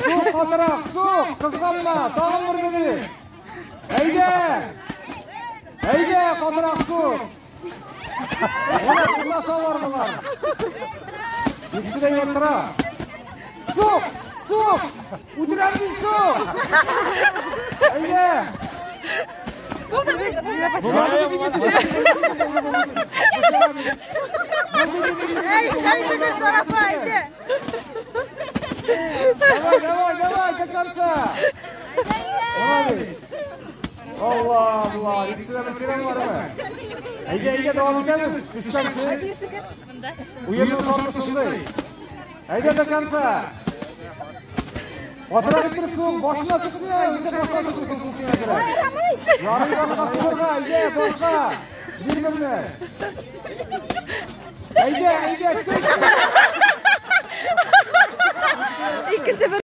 Сук, катырак, сук! Кызганма, тагын бер минут. Әйдә! Әйдә, катырак сук! Менә урлашалар болар. Икесе дә ятыра. Сук! Сук! Үтерәм мин, сук! Әйдә! Әй, әйдә, Гөлсара апа, әйдә. Давай, давай, давай, до конца! Давай. Алла, Алла, икесе дә бетергән бармы? Әйдә, әйдә, дәвам итәбез. Төшкәнче. Уенның шарты шундый. Әйдә до конца. Катырак иттереп сук, башына суксын, ничә башына суксын, суксын әзерәк. Ярый башка сугырга, әйдә, башка. Бир берне. Әйдә, әйдә, төш. Икесе бер.